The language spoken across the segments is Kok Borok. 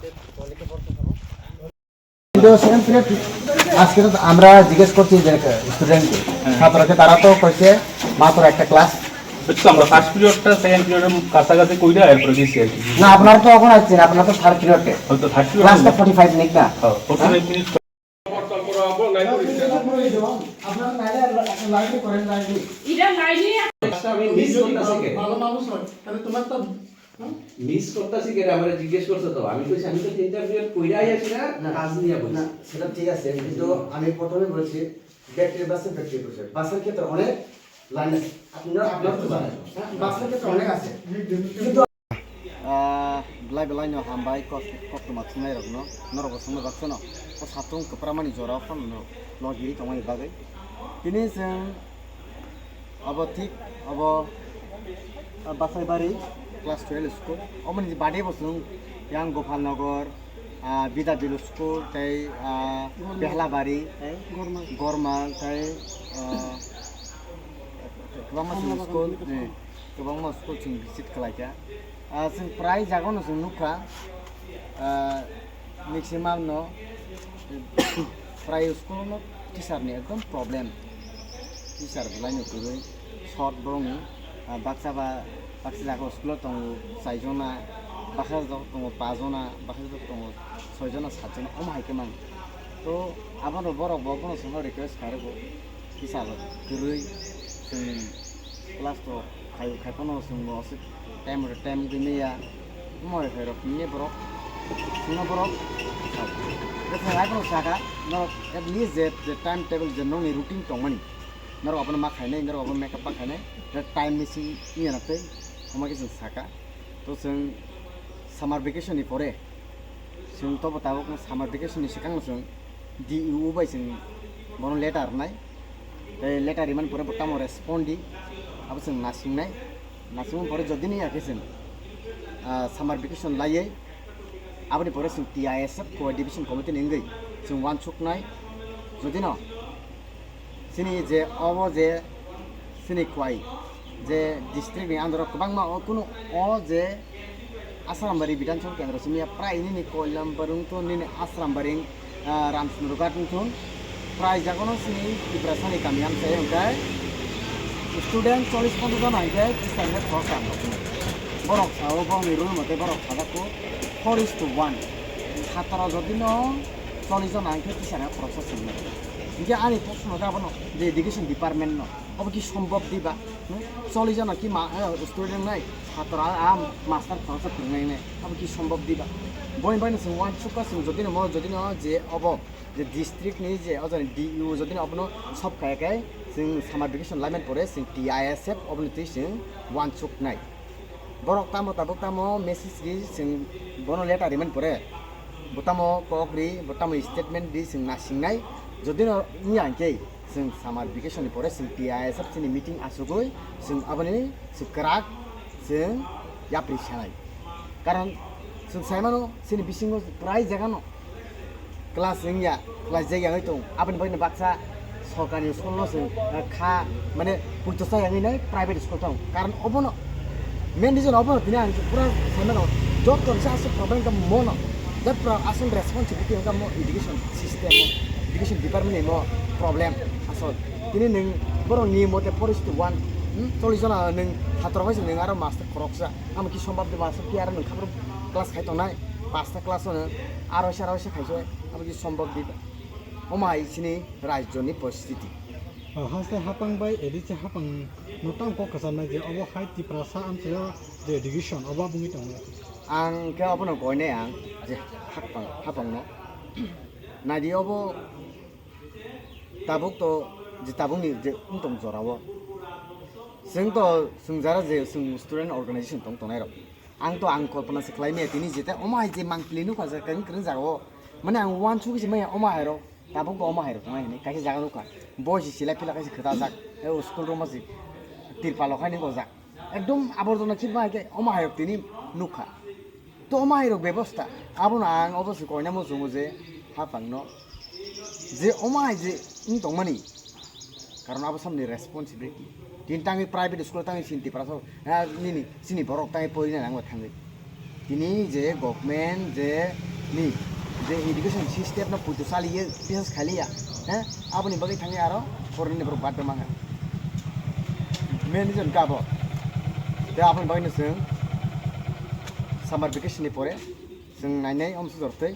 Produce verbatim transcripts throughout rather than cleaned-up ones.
কিন্তু second period আজকে তো আমরা জিজ্ঞেস করছি যে স্টুডেন্টকে, ছাত্রকে, তারা তো কইছে মাত্র একটা ক্লাস। বুঝছো, আমরা ফার্স্ট পিরিয়ডটা সেকেন্ড পিরিয়ডের কাছাকাছি কইরা এরপরে গেছি আর কি। না, আপনারা তো এখন আসছেন, আপনারা তো থার্ড পিরিয়ডে। হয়তো থার্ড পিরিয়ড ক্লাস তো ফর্টি ফাইভ মিনিট না? হ্যাঁ, ফর্টি ফাইভ মিনিট। আপনারা নাইলে একটা লাইব্রেরি করেন, লাইব্রেরি। এটা নাইলে আমি মিস করতেছি কে? ভালো মানুষ হয়, তাহলে তোমার তো মিস করতেছি কেন? আমরা জিজ্ঞেস করছো তো, আমি কইছি আমি তো ইন্টারভিউ কইরাই আসি না, না, কাজ নিয়ে বলছি। না, সেটা ঠিক আছে, কিন্তু আমি প্রথমে বলছি ব্যাটারি বাসে ব্যাটারি বসে, বাসের ক্ষেত্রে অনেক লাইন আছে। আপনার আপনার তো জানেন, হ্যাঁ, বাসের ক্ষেত্রে অনেক আছে, কিন্তু Ah, belai belai no hambai kok koktwma thumnai rokno, norok bo thumnai baksa no, o satung kwpramani jora phano no logiri tongmani bagwi. Tini chwng abo thik abo, ah, Basaibari class twelve school. Oboni bade bo chwng yang Gopalnagar, ah, Bidya Middle School tei, ah, Behlabari, Gormal tei, ah, kwbangma chwng school, eh, kwbangma school chwng visit khlaikha. Ah, chwng prai jagano chwng nukha, ah, maximum no, prai school no teacher ni ekdom problem. Teacher belai no kwrwi, short borok ni, ah, baksa ba, baksa jaga school o tongo chaijona, baksa jaga tongo pajona, baksa jaga tongo soijona, satjona, omo hai khe man. To abono borok bo bono chwngno request kharwi bo teacher kwrwi chwng class to khai, khai phano chwng bo aswk time to time wngwi manya. Omo hai khairok hwnwi borok chwngno borok sao. Bwswk hai phano saka norok at least je, je time table je nokni routine tongmani, norok abono ma khainai, norok abono makeup ma khainai, je time missing wngya na tei omo khe chwng saka. To chwng summer vacation ni pore chwng tobo tabuk summer vacation ni swkang no chwng D E O bai chwng bono letter rwnai. Tei letter rimani pore bo tamo respond di, abo chwng nasingnai. Nasimung pore jodi ni ya khe chwng, ah, summer vacation laiwi aboni pore chwng T I S F Khowai Division Committee ni wngwi chwng uansuknai. Jodi no chini je obo je chini Khowai je district ni under o kwbangma o kunu o je Asrambari Bidhan Sabha Kendra simi ya prai nini Koilam barung to nini Asrambari ah, Ramchandra Ghat wngthung. Prai jagano chini Tiprasani kami amchai hwnkhe student chollish ponchash jona hwnkhe teacher hwnkhe khoroksa ang rokno. Borok sao borokni rule mote borok sajak kho four is to one. Satro jodi no chollish jona hwnkhe teacher hwnkhe khoroksa swngnai. Hwnkhe ani proshno khe abono je education department no. Obo ki sombhob diba? Hmm? Chollish jona ki ma, eh, student nai, chhatra, ah, master khoroksa phwrwngnai nai. Obo ki sombhob diba? Boni bai no chwng uansukha chwng jodi no mo, jodi no je obo je district ni je o jani D E O jodi no obono sob kaya khe chwng summer vacation laiman pore chwng T I S F oboni twi chwng uansuknai. Borok tamo tabuk tamo message ri chwng bono letter rimani pore, bo tamo kok ri, bo tamo statement ri chwng nasingnai. Jodi no wngya hwnkhe chwng summer vacation ni pore chwng T I S F chini meeting asugwi chwng aboni chwng kwrak chwng yapri sanai. Karon chwng saimano chini bisingo prai jagano class wngya, class jagya wngwi tong. Aboni bagwi baksa sorkarni school no chwng, eh, kha, mane, puito cha yangwi nai private school tong. Karon obono main reason obono tini ang pura saimano joto se aswk problem kha mono. That pura aswk responsibility wngkha mo education system o, education department ni mo problem aswk. Tini nwng borok ni mote four is to one, hmm, chollish jona nwng hator bai se nwng aro master khoroksa. Amo ki sombab de master ki aro nwng khabrok class khai tongnai, pasta class o nwng aro se aro se khai se, amo ki sombab de. Omo hai chini rajyo ni poristiti. Ah, haste hapang bai A D C hapang no tamo kok kwcharnai je obo hai Tiprasa amchaio je education obo bungwi tongo. Ang khe obono koinai ang je hapang, hapang no. Naidi obo tabuk to je tabuk ni je wng tong jora o. Chwng to chwng jara je chwng student organization tong tongnai rok. Ang to ang kolpona se khlai maya tini jete omo hai je mangpili nukha je kwrwng kwrwng jaga o. Mane ang uansugwi se maya omo hai rok. Tabuk bo omo hai rok tongnai hinwi kaisa jaga nukha. Boi se silai phila kaisa kwtajak. E o school room o se tirpal rok hai nw gojak. Ekdom aborjona khibma hai khe omo hai rok tini nukha. To omo hai rok bebosta. Abono ang obo se koina muchungo je hapang no. Je omo hai je wng tongmani. Karon abo samni responsibility. Tin tangwi private school tangwi sinti prasa. Ha, nini, sini borok tangwi poina nangma thangwi. Tini je government je ni je education system no puitu saliye, bisas khaliya, he, aboni bagwi thangwi aro foreign ni borok bad manga. Main reason ka bo. Te aboni bagwi no chwng summer vacation ni pore chwng nainai omsujor tei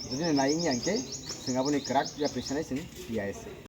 jodi nai wngya hwnkhe chwng aboni kwrak yapri sanai chwng P I S.